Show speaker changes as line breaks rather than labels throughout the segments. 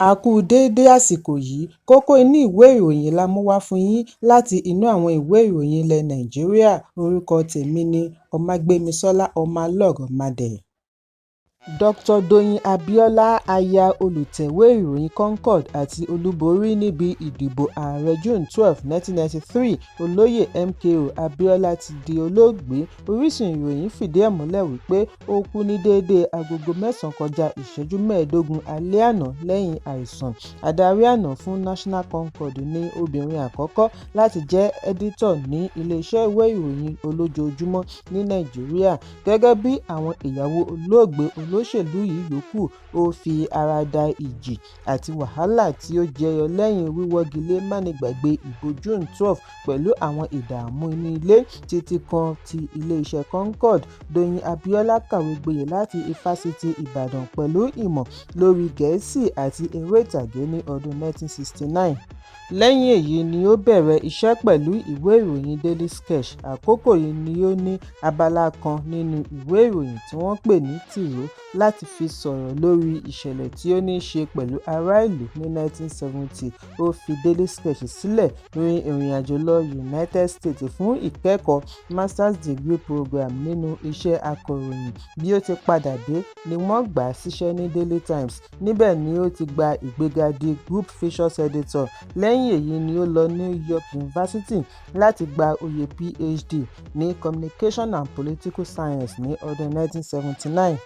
A kú déédé àsìkò yìí. Kókó inú ìwé ìròyìn la mú wá fún yín láti inú àwọn ìwé ìròyìn ilẹ̀ Nàìjíríà. Orúkọ tèmi ni Ọmágbémisọ́lá Ọmọlọ́rọ̀mádé. Dr. Dọ̀yìn Abiola, aya olùtẹ̀wé ìròyìn Concord àti olúborí níbi ìdìbò ààrẹ June 12, 1993, Olóyè MKO Abiola ti di olóògbé. Orísun ìròyìn fìdí ẹ̀ múlẹ̀ wípé ó kú ní déédé 8:45 alẹ́ àná lẹ́yìn àìsàn. Adarí àná fún National Concord ní obìnrin àkọ́kọ́ láti jẹ́ ẹ́dítọ̀ ní iléeṣẹ́ ìwé ìròyìn olójoojúmọ́ ní Nàìjíríà. Gẹ́gẹ́ bí àwọn ìyàwó olóògbé olóṣèlú yìí yòókù, ó fi ara da ìjì àti wàhálà tí ó jẹyọ lẹ́yìn wíwọ́gilé mánigbàgbé ìbò June 12 pẹ̀lú àwọn ìdààmú inú ilé títí kan ti iléeṣẹ́ Concord. Dọ̀yìn Abiola kàwé gboyè láti Ifásitì Ìbàdàn pẹ̀lú ìmọ̀ lórí Gẹ̀ẹ́sì àti eré ìtàgé ní ọdún 1969. Lẹ́yìn èyí ni ó bẹ̀rẹ̀ iṣẹ́ pẹ̀lú ìwé ìròyìn Daily Sketch. Àkókò yìí ni ó ní abala kan nínú ìwé ìròyìn tí wọ́n pè ní Tìró láti fi sọ̀rọ̀ lórí ìṣẹ̀lẹ̀ tí ó ní ṣe pẹ̀lú ará ìlú. Ní 1970, ó fi Daily Sketch sílẹ̀ rin ìrìnàjò lọ United States fún ìkẹ́kọ̀ọ́ Masters Degree Program nínú iṣẹ́ akọ̀ròyìn. Bí ó ti padà dé ni wọ́n gbà á síṣẹ́ ní Daily Times. Níbẹ̀ ni ó ti gba ìgbéga di Group Features Editor. Lẹ́yìn èyí ni ó lọ New York University láti gba oyè PhD ní Communication and Political Science ní ọdún 1979.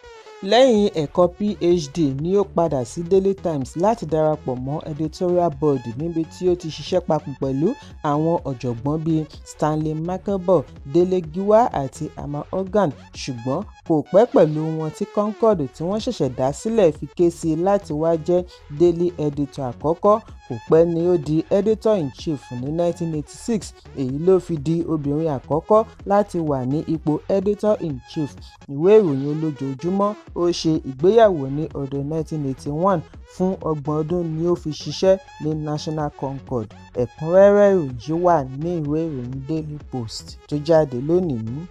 Lẹ́yìn ẹ̀kọ́ PhD ni ó padà sí Daily Times láti darapọ̀ mọ́ Editorial Board, níbi tí ó ti ṣiṣẹ́ papọ̀ pẹ̀lú àwọn ọ̀jọ̀gbọ́n bíi Stanley Makebo, Dele Giwa àti Ama Organ. Ṣùgbọ́n kò pẹ́ pẹ̀lú wọn tí Concord tí wọ́n ṣẹ̀ṣẹ̀ dá sílẹ̀ fi ké sí i láti wá jẹ́ Daily Editor àkọ́kọ́. Kò pẹ́ ni ó di Editor-in-Chief ní 1986. Èyí ló fi di obìnrin àkọ́kọ́ láti wà ní ipò Editor-in-Chief ìwé ìròyìn olójoojúmọ́. Ó ṣe ìgbéyàwó ní ọdún 1981. Fún ọgbọ̀n ọdún ni ó fi ṣiṣẹ́ ní National Concord. Ẹ̀kúnrẹ́rẹ́ ìròyìn yìí wà ní ìwé ìròyìn Daily Post tó jáde lónìí.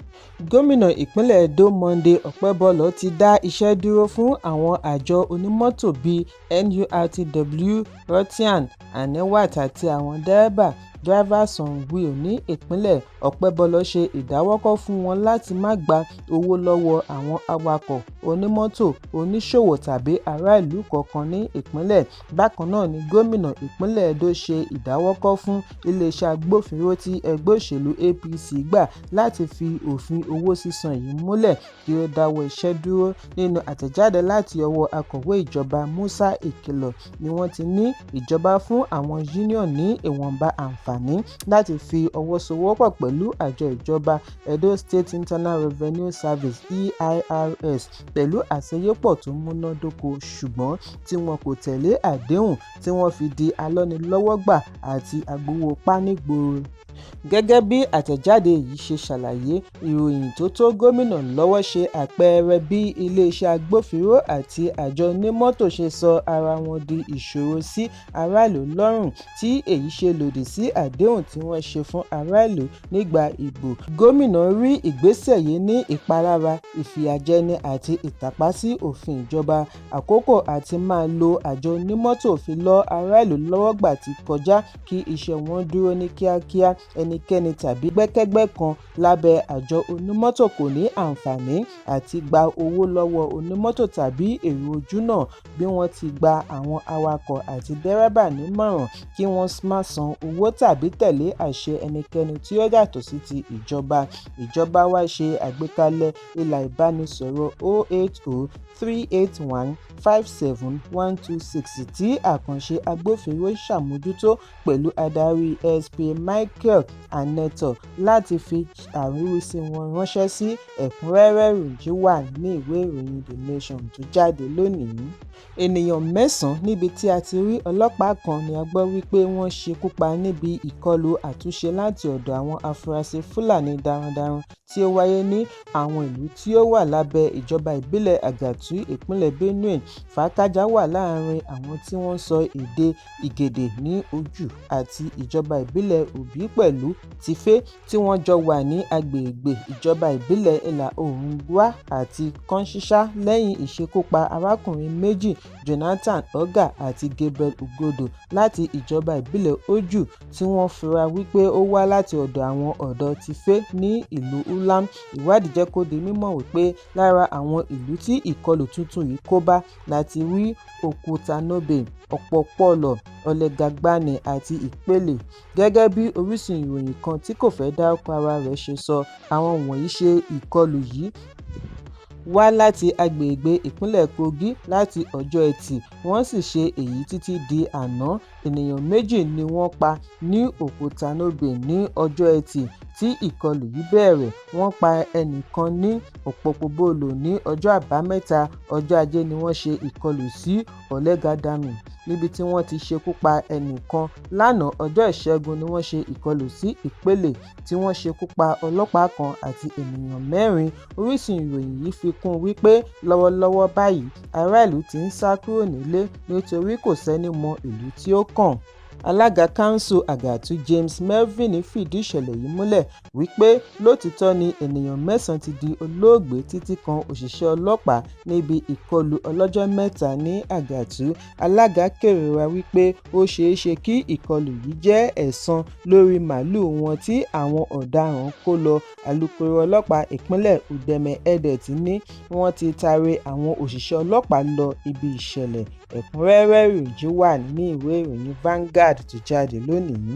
Gómìnà ìpínlẹ̀ Edo Monday Okpebholo ti dá iṣẹ́ dúró fún àwọn àjọ onímọ́tò bíi NURTW, RTEAN, ANEWAT àti àwọn dẹ́rẹ́bà Drivers on Wheels ní ìpínlẹ̀. Okpebholo ṣe ìdáwọ́kọ̀ fún wọn láti má gba owó lọ́wọ́ àwọn awakọ̀, onímọ́tò, oníṣòwò tàbí ará ìlú kankan ní ìpínlẹ̀. Bákan náà ni gómìnà ìpínlẹ̀ Edo ṣe ìdáwọ́kọ̀ fún iléeṣẹ́ agbófinró tí ẹgbẹ́ òṣèlú APC gbà láti fi òfin owó sísan yìí múlẹ̀ kí ó dáwọ́ iṣẹ́ dúró. Nínú àtẹ̀jáde láti ọwọ́ akọ̀wé ìjọba Musa Ìkìlọ̀ ni wọ́n ti ní ìjọba fún àwọn union ní ìwọ̀nba àǹfààní láti fi ọwọ́ sowọ́pọ̀ pẹ̀lú àjọ ìjọba Edo State Internal Revenue Service (EIRS) pẹ̀lú àsọyépọ̀ tó múnádóko, ṣùgbọ́n tí wọn kò tẹ̀lé àdéhùn tí wọ́n fi di alọ́nilọ́wọ́gbà àti agbowópá nígboro. Gẹ́gẹ́ bí àtẹ̀jáde yìí ṣe ṣàlàyé, ìròyìn tó tó gómìnà lọ́wọ́ ṣe àpẹẹrẹ bí iléeṣẹ́ agbófinró àti àjọ onímọ́tò ṣe sọ ara wọn di ìṣòro sí aráàlú lọ́rùn, tí èyí ṣe lòdì sí àdéhùn tí wọ́n ṣe fún aráàlú nígbà ìbò. Gómìnà rí ìgbésẹ̀ yìí ní ìpalára, ìfìyàjẹni àti ìtàpá sí òfin ìjọba. Àkókò àti máa lo àjọ onímọ́tò fi lọ aráàlú lọ́wọ́ gbà ti kọjá, kí iṣẹ́ wọn dúró ní kíákíá. Ẹnikẹ́ni tàbí ẹgbẹ́kẹ́gbẹ́ kan lábẹ́ àjọ onímọ́tò kò ní àǹfààní àti gba owó lọ́wọ́ onímọ́tò tàbí èrò ojúnà. Bí wọ́n ti gba àwọn awakọ̀ àti dẹ́rẹ́bà nímọ̀ràn kí wọ́n má san owó tàbí tẹ̀lé àṣẹ ẹnikẹ́ni tí ó yàtọ̀ sí ti ìjọba. Ìjọba wá ṣe àgbékalẹ̀ ìlà ìbánisọ̀rọ̀ 080 381 57126 tí àkànṣe agbófinró ń ṣàmójútó pẹ̀lú adarí SP Michael Aneto láti fi àríwísí wọn ránṣẹ́ sí. Ẹ̀kúnrẹ́rẹ́ ìròyìn yìí wà ní ìwé ìròyìn The Nation tó jáde lónìí. Ènìyàn mẹ́sàn-án, níbi tí a ti rí ọlọ́pàá kan, ni a gbọ́ wípé wọ́n ṣekú pa níbi ìkọlù àtúnṣe láti ọ̀dọ̀ àwọn afurasí Fúlàní darandaran tí ó wáyé ní àwọn ìlú tí ó wà lábẹ́ ìjọba ìbílẹ̀ Agatu, ìpínlẹ̀ Benue. Fàákájáa wà láàárín àwọn tí wọ́n ń sọ èdè Igede ní Oju àti ìjọba ìbílẹ̀ Obi pẹ̀lú Tiv tí wọ́n jọ wà ní agbègbè ìjọba ìbílẹ̀ Ìlà-Oòrùn Gwer àti Konshisha lẹ́yìn ìṣekúpa arákùnrin méjì, Jonathan Òga àti Gabriel Ugodo láti ìjọba ìbílẹ̀ Oju, tí wọ́n fura wípé ó wá láti ọ̀dọ̀ àwọn ọ̀dọ́ Tiv ní ìlú Ulam. Ìwádìí jẹ́ kó di mímọ̀ wípé lára àwọn ìlú tí ìkọlù tuntun yìí kó bá la ti rí Okwutanobe, Okpokpolo, Olegagbani àti Ipele. Gẹ́gẹ́ bí orísun ìròyìn kan tí kò fẹ́ dárúkọ ara rẹ̀ ṣe sọ, àwọn wọ̀nyí ṣe ìkọlù yìí wá láti agbègbè ìpínlẹ̀ Kogi láti ọjọ́ Ẹtì, wọ́n sì ṣe èyí títí di àná. Ènìyàn méjì ni wọ́n pa ní Okwutanobe ní ọjọ́ Ẹtì tí ìkọlù yìí bẹ̀rẹ̀, wọ́n pa ẹnì kan ní Okpokpobolo ní ọjọ́ Àbámẹ́ta. Ọjọ́ Ajé ni wọ́n ṣe ìkọlù sí Olegadami níbi tí wọ́n ti ṣekú pa ẹnì kan. Lánàá ọjọ́ Ìṣẹ́gun ni wọ́n ṣe ìkọlù sí Ipele tí wọ́n ṣekú pa ọlọ́pàá kan àti ènìyàn mẹ́rin. Orísun ìròyìn yìí fi kún un wípé lọ́wọ́lọ́wọ́ báyìí, ará ìlú ti ń sá kúrò nílé nítorí kò sẹ́ní mọ ìlú tí ó kàn. Alága Kánsù Agatu James Melvin fìdí ìṣẹ̀lẹ̀ yìí múlẹ̀ wípé lótìítọ́ ni ènìyàn mẹ́sàn-án ti di olóògbé títí kan òṣìṣẹ́ ọlọ́pàá níbi ìkọlù ọlọ́jọ́ mẹ́ta ní Agatu. Alága kérora wípé ó ṣeéṣe kí ìkọlù yìí jẹ́ ẹ̀san lórí màlúù wọn tí àwọn ọ̀daràn kó lọ. Alūkkóró ọlọ́pàá ìpínlẹ̀ Udeme Edet ní wọ́n ti taari àwọn òṣìṣẹ́ ọlọ́pàá lọ ibi ìṣẹ̀lẹ̀. Ẹ̀kúnrẹ́rẹ́ ìròyìn yìí wà nínú ìwé ìròyìn Vanguard tó jáde lónìí.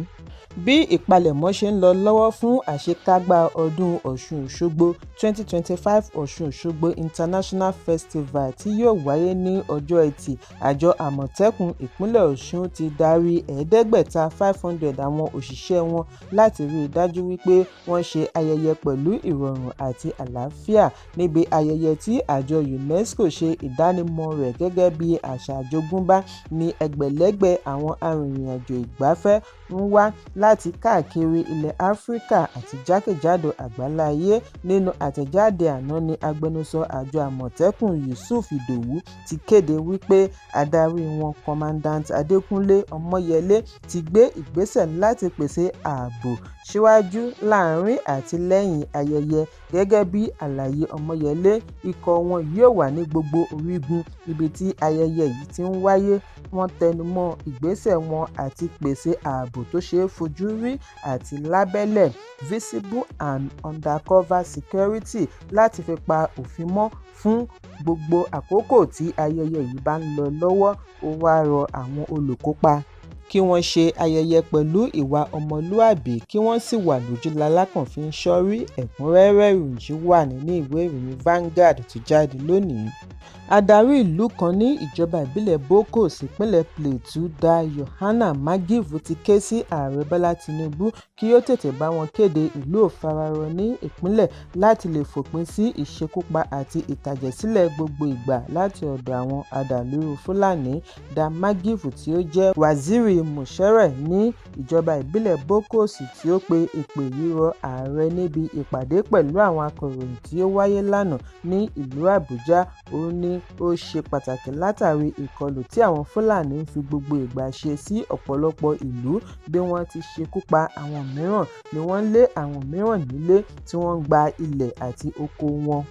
Bí ìpalẹ̀mọ́ ṣe ń lọ lọ́wọ́ fún àṣekágbá ọdún Ọ̀ṣun-Òṣogbo 2025 Ọ̀ṣun-Òṣogbo International Festival tí yóò wáyé ní ọjọ́ Ẹtì, àjọ Àmọ̀tẹ́kùn ìpínlẹ̀ Ọ̀ṣun ti darí 550 àwọn òṣìṣẹ́ wọn láti rí i dájú wípé wọ́n ṣe ayẹyẹ pẹ̀lú ìrọ̀rùn àti àlàáfíà níbi ayẹyẹ tí àjọ UNESCO ṣe ìdánimọ̀ rẹ̀ gẹ́gẹ́ bí àṣà àjogúnbá ní ẹgbẹ̀lẹ́gbẹ̀ àwọn arìnrìn-àjò ìgbafẹ́ ń wá láti káàkiri ilẹ̀ Áfíríkà àti jákèjádò àgbáláyé. Nínú àtẹ̀jáde àná ní agbẹnusọ àjọ Àmọ̀tẹ́kùn Yusuf Idowu ti kéde wípé adarí wọn Commandant Adékúnlé Ọmọ́yẹlé ti gbé ìgbésẹ̀ láti pèsè ààbò síwájú, láàárín àti lẹ́yìn ayẹyẹ. Gẹ́gẹ́ bí àlàyé Ọmọ́yẹlé, ikọ̀ wọn yóò wà ní gbogbo orígun ibi tí ayẹyẹ yìí ti ń wáyé. Wọ́n tẹnumọ́ ìgbésẹ̀ wọn àti pèsè ààbò tó ṣeé fojú rí àti lábẹ́lẹ̀ (visible and undercover security) láti fi pa òfin mọ́ fún gbogbo àkókò tí ayẹyẹ yìí bá ń lọ lọ́wọ́. Ó wáá rọ àwọn olùkópa kí wọ́n ṣe ayẹyẹ pẹ̀lú ìwà ọmọlúàbí kí wọ́n sì wà lójú lalákàn fi ń ṣọ́rí. Ẹ̀kúnrẹ́rẹ́ ìròyìn yìí wà nínú ìwé ìròyìn Vanguard tó jáde lónìí. Adarí ìlú kan ní ìjọba ìbílẹ̀ Bokkos, ìpínlẹ̀ Plateau, Da Yohana Magiv ti ké sí Ààrẹ Bọ́lá Tinubu kí ó tètè bá wọn kéde ìlú òfararọ ní ìpínlẹ̀ láti lè fòpin sí ìṣekúpa àti ìtàjẹ̀sílẹ̀ gbogbo ìgbà láti ọ̀dọ̀ àwọn adàlúrú Fúlàní. Da Magiv tí ó jẹ́ Waziri Mushere ní ìjọba ìbílẹ̀ Bokkos tí ó pe ìpè yìí rọ ààrẹ níbi ìpàdé pẹ̀lú àwọn akọ̀ròyìn tí ó wáyé lánàá ní ìlú Àbújá. Ó ní ó ṣe pàtàkì látàrí ìkọlù tí àwọn Fúlàní ń fi gbogbo ìgbà ṣe sí ọ̀pọ̀lọpọ̀ ìlú, bí wọ́n ti ṣekú pa àwọn mìíràn ni wọ́n ń lé àwọn mìíràn nílé tí wọ́n ń gba ilẹ̀ àti oko wọn.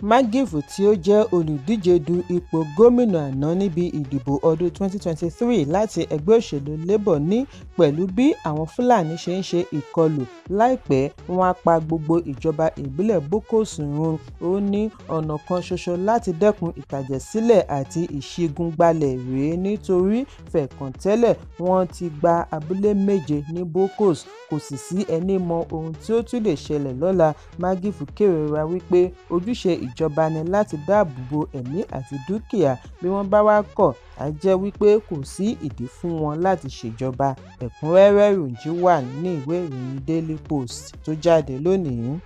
Magiv tí ó jẹ́ olùdíje du ipò gómìnà àná níbi ìdìbò ọdún 2023 láti ẹgbẹ́ òṣèlú Labour ní pẹ̀lú bí àwọn Fúlàní ṣe ń ṣe ìkọlù, láìpẹ́ wọn á pa gbogbo ìjọba ìbílẹ̀ Bokkos run. Ó ní ọ̀nà kan ṣoṣo láti dẹ́kun ìtàjẹ̀sílẹ̀ àti ìṣígungbálẹ̀ rèé nítorí fẹ̀kàntẹ́lẹ̀ wọ́n ti gba abúlé méje ní Bokkos, kò sì sí ẹní mọ ohun tí ó tún lè ṣẹlẹ̀ lọ́la. Magiv kérora wípé ojúṣe ìjọba ní láti dáàbò bo ẹ̀mí àti dúkìá, bí wọ́n bá wá kọ̀, á jẹ́ wípé kò sí ìdí fún wọn láti ṣèjọba. Ẹ̀kúnrẹ́rẹ́ ìròyìn yìí wà nínú ìwé ìròyìn Daily Post tó jáde lónìí.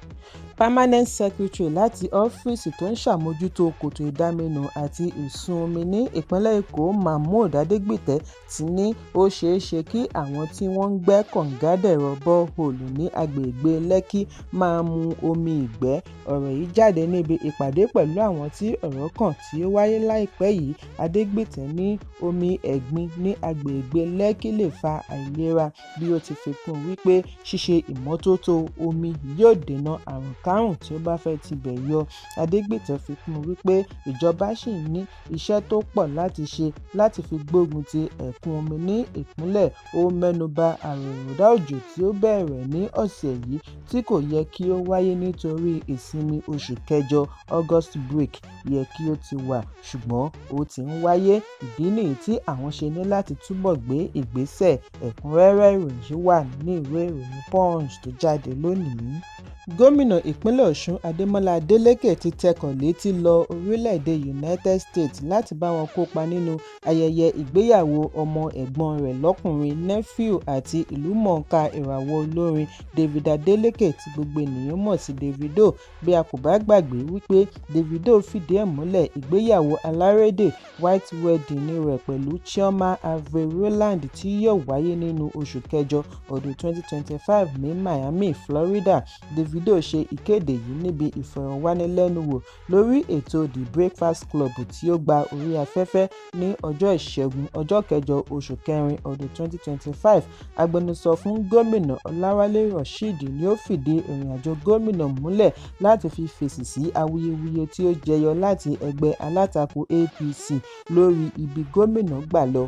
Permanent Secretary láti ọ́fíìsì tó ń ṣàmójútó kòtò ìdaminù àti ìsun omi ní ìpínlẹ̀ Èkó, Mahmood Adegbite, ti ní ó ṣeéṣe kí àwọn tí wọ́n ń gbẹ́ kọ̀ǹgádẹ̀rọ bọ́rehole ní agbègbè Lekki máa mu omi ìgbẹ́. Ọ̀rọ̀ yìí jáde níbi ìpàdé pẹ̀lú àwọn tí ọ̀rọ̀ kàn tí ó wáyé láìpẹ́ yìí. Adegbite ní omi ẹ̀gbin ní agbègbè Lekki lè fa àìlera, bí ó ti fi kún un wípé ṣíṣe ìmọ́tótó omi yóò dènà àrùnkárùn tí ó bá fẹ́ tibẹ̀ yọ. Adegbite fi kún un wípé ìjọba ṣì ní iṣẹ́ tó pọ̀ láti ṣe láti fi gbógun ti ẹ̀kún omi ní ìpínlẹ̀. Ó mẹ́nu ba àrọ̀rọ̀dá òjò tí ó bẹ̀rẹ̀ ní ọ̀sẹ̀ yìí tí kò yẹ kí ó wáyé nítorí ìsinmi oṣù kẹjọ (August break) yẹ kí ó ti wà, ṣùgbọ́n ó ti ń wáyé, ìdí nìyí tí àwọn ṣe ní láti túbọ̀ gbé ìgbésẹ̀. Ẹ̀kúnrẹ́rẹ́ ìròyìn yìí wà nínú ìwé ìròyìn Punch tó jáde lónìí. Gómìnà ìpínlẹ̀ Ọ̀ṣun Adémọ́lá Adélékè ti tẹkọ̀ létí lọ orílẹ̀-èdè United States láti bá wọn kópa nínú ayẹyẹ ìgbéyàwó ọmọ ẹ̀gbọ́n rẹ̀ lọ́kùnrin nephew àti ìlúmọ̀ọ́ká ìràwọ̀ olórin David Adeleke tí gbogbo ènìyàn mọ̀ sí Davido. Bí a kò bá gbàgbé wípé Davido fìdí ẹ̀ múlẹ̀ ìgbéyàwó alárédè white wedding rẹ̀ pẹ̀lú Chioma Avril Rowland tí yóò wáyé nínú oṣù kẹjọ ọdún 2025 ní Miami, Florida. Davido ṣe ìkéde yìí níbi ìfọ̀rọ̀wánilẹ́nuwò lórí ètò The Breakfast Club tí ó gba orí afẹ́fẹ́ ní ọjọ́ Ìṣẹ́gun, ọjọ́ kẹjọ oṣù kẹrin ọdún 2025. Agbẹnusọ fún gómìnà Ọláwálé Rasheed ni ó fìdí ìrìnàjò gómìnà múlẹ̀ láti fi fèsì sí awuyewuye tí ó jẹyọ láti ẹgbẹ́ alátakò APC lórí ibi gómìnà gbà lọ.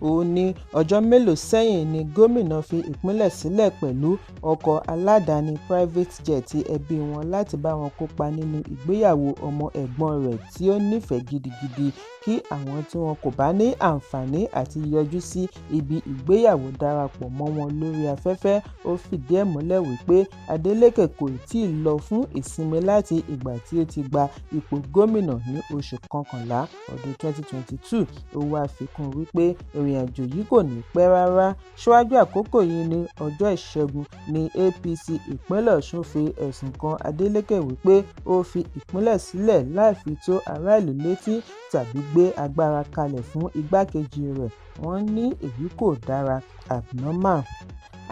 Ó ní ọjọ́ mélòó sẹ́yìn ni gómìnà fi ìpínlẹ̀ sílẹ̀ pẹ̀lú ọkọ̀ aládàáni private jet ẹbí wọn láti bá wọn kópa nínú ìgbéyàwó ọmọ ẹ̀gbọ́n rẹ̀ tí ó nífẹ̀ẹ́ gidigidi, kí àwọn tí wọn kò bá ní àǹfààní àti yọjú sí ibi ìgbéyàwó darapọ̀ mọ́ wọn lórí afẹ́fẹ́. Ó fìdí ẹ̀ múlẹ̀ wípé Adeleke kò tíì lọ fún ìsinmi láti ìgbà tí ó ti gba ipò gómìnà ní oṣù kọkànlá ọdún 2022. Ó wáá fi kún un wípé ìrìnàjò yìí kò ní pẹ́ rárá. Síwájú àkókò yìí ní ọjọ́ Ìṣẹ́gun ní APC ìpínlẹ̀ Ọ̀ṣun fi ẹ̀sùn kan Adeleke wípé ó fi ìpínlẹ̀ sílẹ̀ láì fi tó aráàlú létí tàbí gbé agbára kalẹ̀ fún igbákejì rẹ̀. Wọ́n ní èyí kò dára abnormal.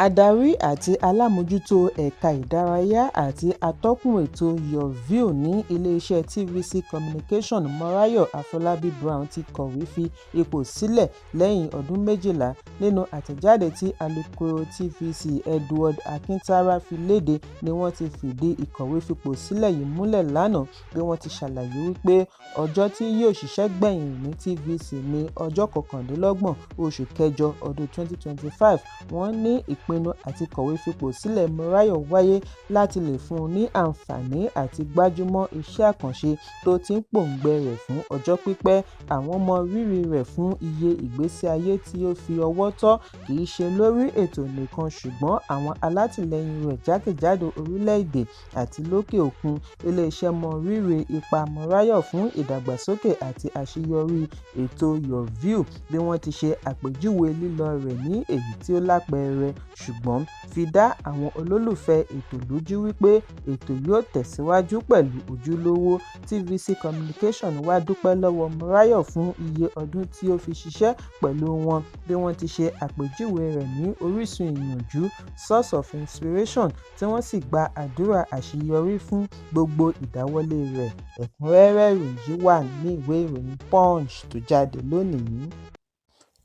Adarí àti alámòójútó ẹ̀ka ìdárayá àti atọ́kùn ètò Your View ní iléeṣẹ́ TVC Communication Morayo Afolabi-Brown ti kọ̀wé fi ipò sílẹ̀ lẹ́yìn ọdún 12. Nínú àtẹ̀jáde tí alūkkóró TVC Edward Akintara fi léde ni wọ́n ti fìdí ìkọ̀wéfipò sílẹ̀ yìí múlẹ̀ lánàá, bí wọ́n ti ṣàlàyé wípé ọjọ́ tí yóò ṣiṣẹ́ gbẹ̀yìn ní TVC ní ọjọ́ 29 oṣù kẹjọ ọdún 2025. Wọ́n ní ìpinnu àti kọ̀wé fipò sílẹ̀ Morayo wáyé láti lè fún un ní àǹfààní àti gbájúmọ́ iṣẹ́ àkànṣe tó ti ń pòǹgbẹ rẹ̀ fún ọjọ́ pípẹ́. Àwọn mọ rírì rẹ̀ fún iye ìgbésí ayé tí ó fi ọwọ́ tọ́, kì í ṣe lórí ètò nìkan ṣùgbọ́n àwọn alátìlẹyìn rẹ̀ jákèjádò orílẹ̀-èdè àti lókè òkun. Iléeṣẹ́ mọ rírì ipa Morayo fún ìdàgbàsókè àti àṣeyọrí ètò Your View, bí wọ́n ti ṣe àpèjúwe lílọ rẹ̀ ní èyí tí ó lápẹẹrẹ, ṣùgbọ́n fi dá àwọn olólùfẹ́ ètò lójú wípé ètò yóò tẹ̀síwájú pẹ̀lú ojúlówó. TVC Communication wá dúpẹ́ lọ́wọ́ Morayo fún iye ọdún tí ó fi ṣiṣẹ́ pẹ̀lú wọn, bí wọ́n ti ṣe àpèjúwe rẹ̀ ní orísun ìyànjú source of inspiration, tí wọ́n sì gba àdúrà àṣeyọrí fún gbogbo ìdáwọ́lé rẹ̀. Ẹ̀kúnrẹ́rẹ́ ìròyìn yìí wà nínú ìwé ìròyìn Punch tó jáde lónìí.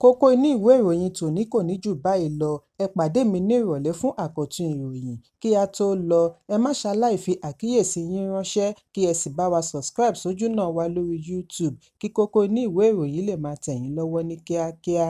Kókó inú ìwé ìròyìn tòní kò ní jù báyìí lọ. Ẹ pàdé mi ní ìrọ̀lẹ́ fún àkọ́tún ìròyìn. Kí á tó lọ, ẹ má ṣaláì fi àkíyèsí yín ránṣẹ́ kí ẹ sì bá wa subscribe sójúnà wa lórí YouTube kí kókó inú ìwé ìròyìn lè máa tẹ̀ yín lọ́wọ́ ní kíákíá.